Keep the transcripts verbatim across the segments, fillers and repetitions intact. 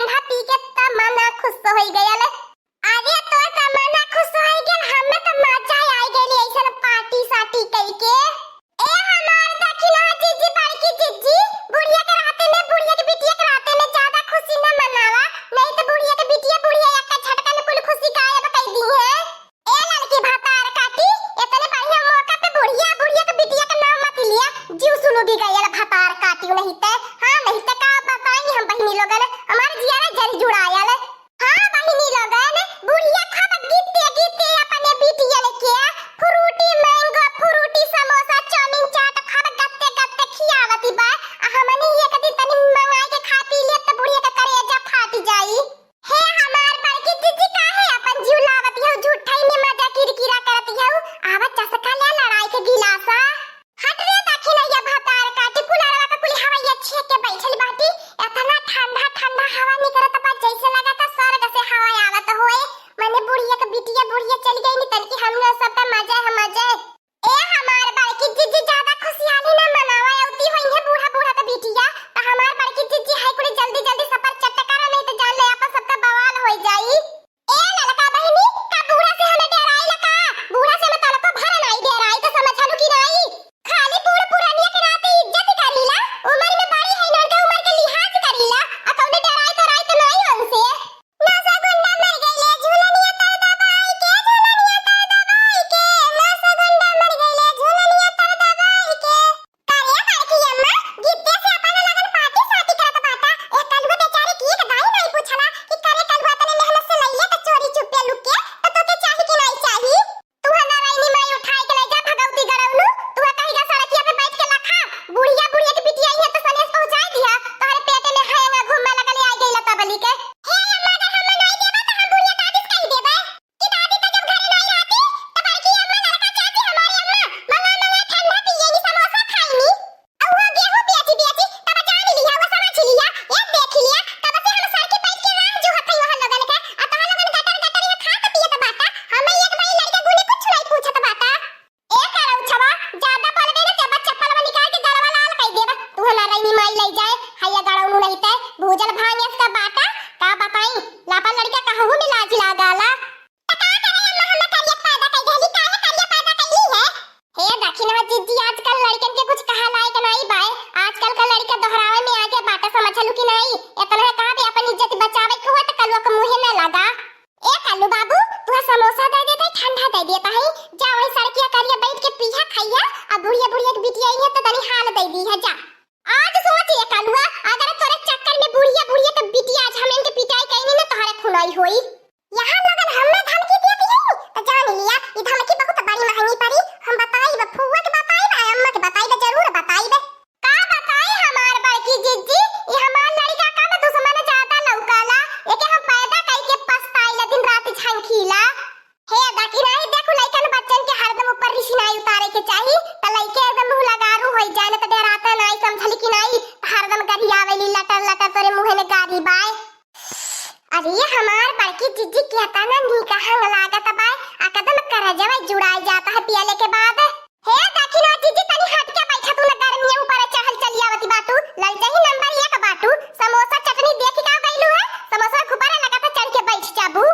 ठंडा पी के त मना खुश होइ गयल। अरे तोर त मना खुश होइ गयल, हमें त मजा आइ गइल ऐसन पार्टी सार्टी कइके। ए हमार दखिना जिज्जी, बड़की जिज्जी, बुढ़िया के रहते में, बुढ़िया के बिटिया के रहते में ज्यादा खुशी न मनावा, नहीं त बुढ़िया के बिटिया बुढ़िया एक झटका में कुल खुशी गायब कइ दिहे। ए ललकी भतार काटी, इतने बढ़िया मौका पे बुढ़िया, बुढ़िया के बिटिया के नाम मत लिया, जीव सुलुगी गयल भतार काटी नहीं ते। हाँ, नहीं ते का बताई हम बहिनी लोगन, हमार जियरा जरी जुड़ायल। हाँ बहिनी लोगन, बुढ़िया खूब गीते गीते अपने बिटियन के फ्रूटी मैंगो, फ्रूटी समोसा, चाउमीन चाट खूब गत्ते गत्ते खियावती बा। आ हमनी एक दिन तनी मंगाई के खा पी लेब त बुढ़िया के करेजा फाट जाई। हे हमार बड़की जिज्जी, काहे अपन जीव लावत हऊ? झूठई में मजा किरकिरा करत हऊ। आवा चसका ले लड़ाई के गिलासा। हट रे दखिनैया भतार काटी, कुलरवा के कुली हवैया छेक के बैठल बाटी। एतना ठंडा ठंडा हवा निकरत बा, जैसे लागत स्वर्ग से हवा आवत होए। मने बुढ़िया के बिटिया बुढ़िया चली गई नी, तनकी हमने सबका मजे है मजे। ए हमार बड़की जिज्जी, ज्यादा खुशियाली ना मनावा, अउती होइहे बूढ़ा बूढ़ा के बिटिया। त हमार बड़की जिज्जी है कुली जल्दी जल्दी सफर चट करा, नहीं त जान ले आपन सबका बवाल होइ जाई। ए ललका बहिनी, का बूढ़ा से हमें डेराइला का? बूढ़ा से हमें तनको भर नाई डेराई, त समझलू कि नाई? खाली बूढ़ पुरानिया के नाते इज्जत करीला, उमर में बड़ी है, इनके उमर के लिहाज करीला, आ कौने डेराई तोराई त नाई उनसे। नसा गुंडा मर गइले झुलनिया तर दबाई के, झुलनिया तर दबाई के, नसा गुंडा मर गइले झुलनिया तर दबाई के। करे बड़की अम्मा, गिट्टे से अपन लगन पार्टी साटी करत बाटा। ए कलुआ बेचारे की एक दाई नाई पूछला कि करे कलुआ तने मेहनत से लइले त चोरी चुप्पे लुक के, त तोके चाही कि नाई चाही? तू हमार रानी माई उठाई के ले जा भगवती गड़ौलू, तू कहीं का सड़किया पे बैठ के लखा, बुढ़िया बुढ़िया के बिटिया इहे त सनेस पहुंचाई दिया, तोहरे पेटे में हैंगा घूमे लगले आई गइला तबली के। हे अम्मा, अगर हम नाई देबा त हम बुढ़िया दादी से कही देबे। कि दादी त जब घरे नाई रहती, त बड़की अम्मा, लड़का चाची, हमारी अम्मा, मंगा मंगा ठंडा पिएनी, समोसा खाईनी। अउर वो गेहूं बेची बेची, तब जान लिया, वो समझ लिया, ये देख लिया, तब से हम सर के बैठ के राह जो हथई वहाँ लगल के, आ तोहर लगन गटर गटर ये खात पियत बाटा, हमें एक बाई लड़का गुने कुछ नहीं पूछत बाटा। ए करौछवा, ज्यादा बोलबे न, जब चप्पल में निकाल के गलवा लाल कई देब। तू हमार रैनी माई लई जाए, हैया गड़ौनू नहीं ते, भूजल भांगे का बाटा, का बताई, लापा लड़का कहूँ में लाज लागाला। त का करे अम्मा, हमें करिया पैदा कई देली, काहे करिया पैदा कइली है? हे दखिनवा जिज्जी, आजकल लड़कन के कुछ कहा लायक नाई बाय। आजकल का लड़का दोहरावे में आगे बाटे, समझलू कि नाई? एतना कहा भी अपन इज्जत बचावे के हुआ त कलुआ के मुँहे न लगा। ए कल्लू बाबू, तू समोसा दे देते, ठंडा दे देता है, जा वही सड़किया करिया बैठ के पीहा खाइया, अब बुढ़िया बुढ़िया के बिटिया आई है तो तनी हाल दे दी है, जा। आज सोच ये कलुआ, अगर तोरे चक्कर में बुढ़िया बुढ़िया के बिटिया आज हम इनके पिटाई कहीं ना तोहरे खुनाई होई। यहाँ लोगन हमें धमकी देती है, तो जान लिया, ये धमकी बहुत बड़ी महंगी पड़ी। हम बताइब, फुआ के बताइब, आ अम्मा के बताइब, जरूर बताइब। का बताई हमार बड़की जिज्जी, ये हमार लड़का का ना दुश्मन ज्यादा लौकाला, एके हम पैदा कई के पछताइला, दिन रात झंखीला। हे दखिनाई, देखू लइकन बच्चन के हरदम ऊपर रिसिनाई उतारे के चाही, त लइके एकदम मुँह लगारू होई जाए, न त डेराते नाई, समझली कि नाई, त हरदम गरियावेली लटर लटर तोरे मुँहे में गारी बाय। अरे हमार बड़की जिज्जी केतना नीक हंग लागत बाय, एकदम करजवा जुड़ाई जाता है पियले के बाद। हे दखिना जिज्जी तनी हट के बैठा, तू न गर्मी ऊपर चढ़ल चली आवती बाटू, ललचही नंबर एक बाटू, समोसा चटनी देखी का गइलू है, समोसा के ऊपर लगा त चढ़ के बैठ जाबू।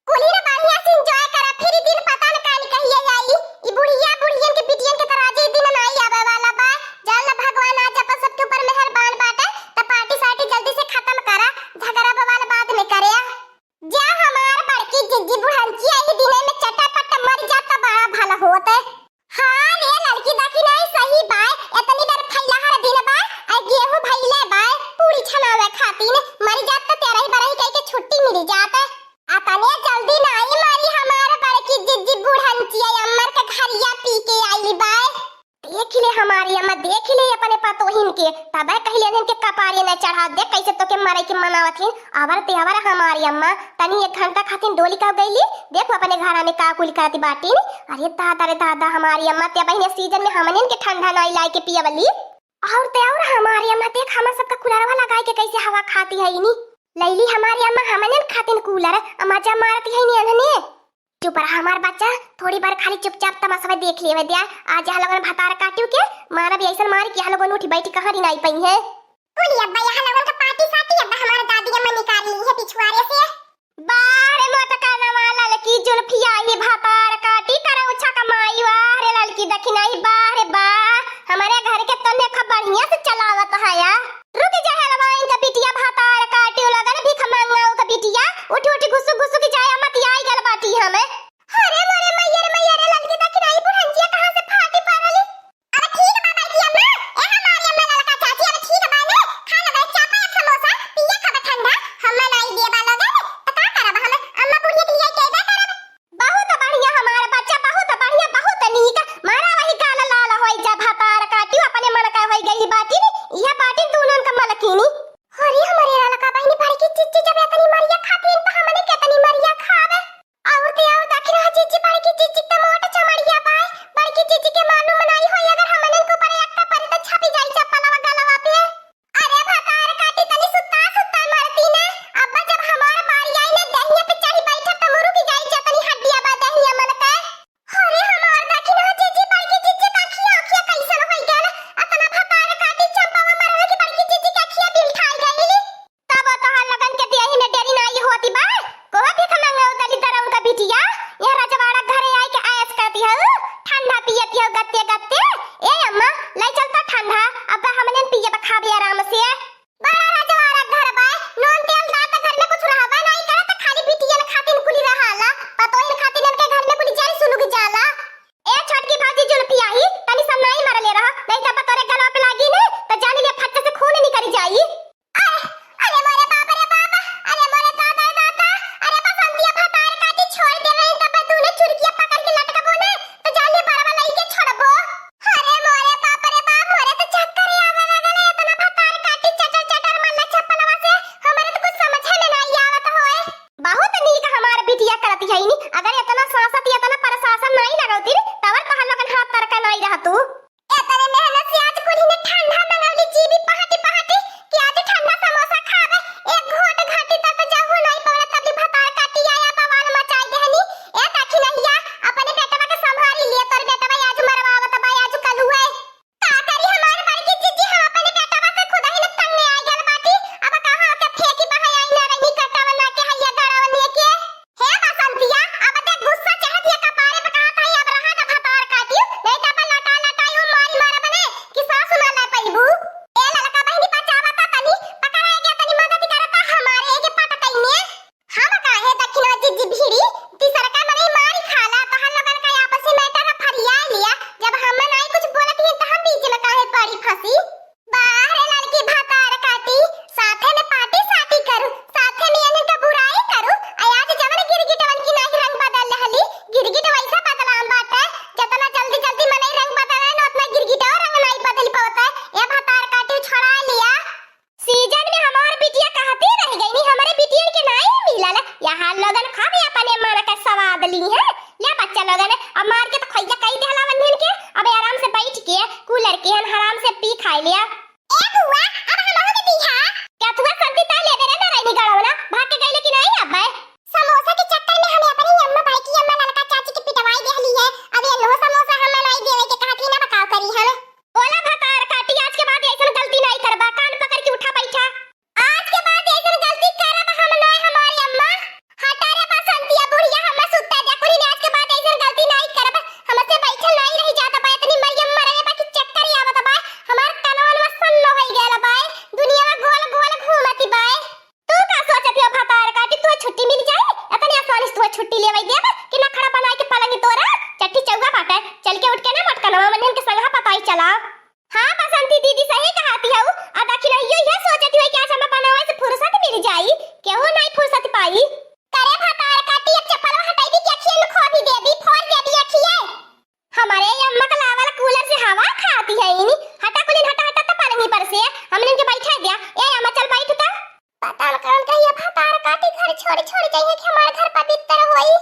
कुली न बढ़िया से enjoy करा, फिर दिन पता न काल कहिए आई। ई बुढ़िया बुढ़ियन के बिटियन के त राजे दिन नाई आवे वाला बा। जान ला भगवान आज अपन सबके ऊपर मेहरबान बाटे, त पार्टी सार्टी जल्दी से खत्म करा, झगड़ा बवाल बाद में करे। जा हमार बड़की जिज्जी बुढ़नकी एही दिने में चटापट मर जात त बड़ा भला होत। हाँ रे लड़की दखिनाई सही बाय, एतनी बार फैला हर दिन बाय, आ गेहूं भइले बाय, पूरी छनावे खातिर मर जात त तेरही बरही कह के छुट्टी मिल जात। आ तने जल्दी नाई मरी हमार बड़की जिज्जी बुढ़नकी अम्मर के घरिया पी के आइल बाय। देख ले हमारी अम्मा, देख ले अपने पतोहिन के, तबे कहले इनके कपारे न चढ़ा दे, कैसे तोके मरे के मनावत हिन। अबर ते अबर हमारी अम्मा, तनी एक घंटा खातिर डोली का गईली, देखो अपने घरा में का कुल करती बाटिन। अरे दादा रे दादा, हमारी अम्मा ते बहिने सीजन में हमने इनके ठंडा नाई लाई के पियवली। और ते और हमारी अम्मा देख हमर सबका कुलरवा लगाई के कैसे हवा खाती है इनी। लैली हमारी अम्मा हमने खातिन कूलर, अम्मा जा मारती है इनी अनने। चुप रहा हमार बच्चा, थोड़ी बार खाली चुपचाप तमाशा देख लेवे द्या। आज यहाँ लोगन भतार काटियो के मारब ऐसन मार कि यहाँ लोगन उठी बैठी कहाँ रिनाई पई है। कुली अब्बा यहाँ लोगन का पार्टी साटी अब्बा हमार दादी अम्मा निकाली यही नी, अगर इतना शासन, इतना प्रशासन नाहीं लगौती रे, तब तहन लोगन हाथ तर का नाहीं रहतू। इतने मेहनत से आज कुली ने ठंडा मंगौली जीबी पहाटी पहाटी कि आज ठंडा समोसा खाबे। एक घोट घाटी तक तो जाहू नाहीं पवला, तब भी भतार काटी आया बवाल मचाई देहनी। ए दखिनहिया, अपने बेटवा के संभारी लिए, तोर बेटवा आज मरवावत बा, आज कलुए। का करी हमार बड़की जीजी, हम अपने बेटवा से खुद ही न तंग में आ गल बाटी। अब कहाँ के फेंकी बहाई आई ना रही कटावन ना के हैया गड़ावन के। हे बसंतिया, अब ते गुस्सा चढ़त ये कपारे पे कहा था, अब रहा ना भतार काटियो, नहीं तो अपन लटा लटाई उ मारी मार बने कि सासु ना ले पैबू। ए ललका बहिनी बचावा ता तनी, पकड़ा गया तनी मदद करता हमारे एगे पटकई में। हम काहे दखिना जीजी भिड़ी, तीसरका मनई मारी खाला, तहन लोगन का आपसी matter ह फरिया लिया, जब हम नाई कुछ बोलत ही त हम बीच में काहे पड़ी फंसी। बाहरे लड़की भतार काटी, साथे में पार्टी साटी करू, साथे में इन्हन का बुराई करू, आ आज जवन गिरगिटवन की नाई रंग बदल रहली, गिरगिट वैसा बदलाम बाटे, जतना जल्दी जल्दी मनई रंग बदले न उतना गिरगिटो रंग नाई बदल पावता। ए भतार काटी छोड़ा लिया। सीजन में हमार बिटिया कहती रह गई, हमरे बिटियन के नाई मिलल। यहाँ लोगन खूब अपने मन का स्वाद ली है। ले बच्चा लोगन, अब मार के तो खैया कई देहला वन्हन के, अब आराम से बैठ के कूलर के हन आराम से पी खाई लिया। ए बुआ, अब हमहू के दीहा। क्या तुआ सर्दी ता ले दे रे नारायणी गड़वना, भाग के गइले कि नाई अब? समोसा के चक्कर में हमें अपनी अम्मा भाई की अम्मा ललका चाची के पिटवाई देहली है। अब ये लो समोसा हमें नाई देवे के कहती ना बकाव करी हम। बोला भतार काटी, आज के बाद ऐसन गलती नाई करबा, कान पकड़ के उठा बैठा। आज के बाद ऐसन गलती करब हम नाई हमारी अम्मा। हटा रे बसंतिया बुढ़िया, हमें सुत्ता दे कुली ने, आज के बाद ऐसन गलती नाई करब, हमसे बैठल नाई रही जात बा, इतनी मरियम मरले बा कि चक्कर ही आवत बा, हमार कनवा में सन्न होई गयल बा, दुनिया गोल गोल घूमती बा। तू का सोचत हो भतार काटी, तुहे छुट्टी मिल जाई? इतनी आसानी से तुहे छुट्टी लेवई देब कि नखड़ा बनाई के पलंग तोरा? चट्टी चौगा बाटे, चल के उठ के ना मोटकनवा मनहन के संगहा पताई चला। हाँ बसंती दीदी सही कहती हऊ। आ दखिनहियो ये सोचती हई कि आज हमें बनावे से फुर्सत मिल जाई, केहू नहीं फुर्सत पाई। करे भतार काटी, अब चप्पलवा हटाई दी कि अखियन में खो भी देबी, फोड़ देबी अखिये। हमारे अम्मा का लावल कूलर से हवा खाती है इनी। हटा कुलिन, हटा, हटा त पलंगी पर से। हमने इनके बैठा दिया। ए अम्मा चल बैठ त। पता न कौन कहिया भतार काटी घर छोड़, छोड़ जाइए कि हमार घर पवित्र होई।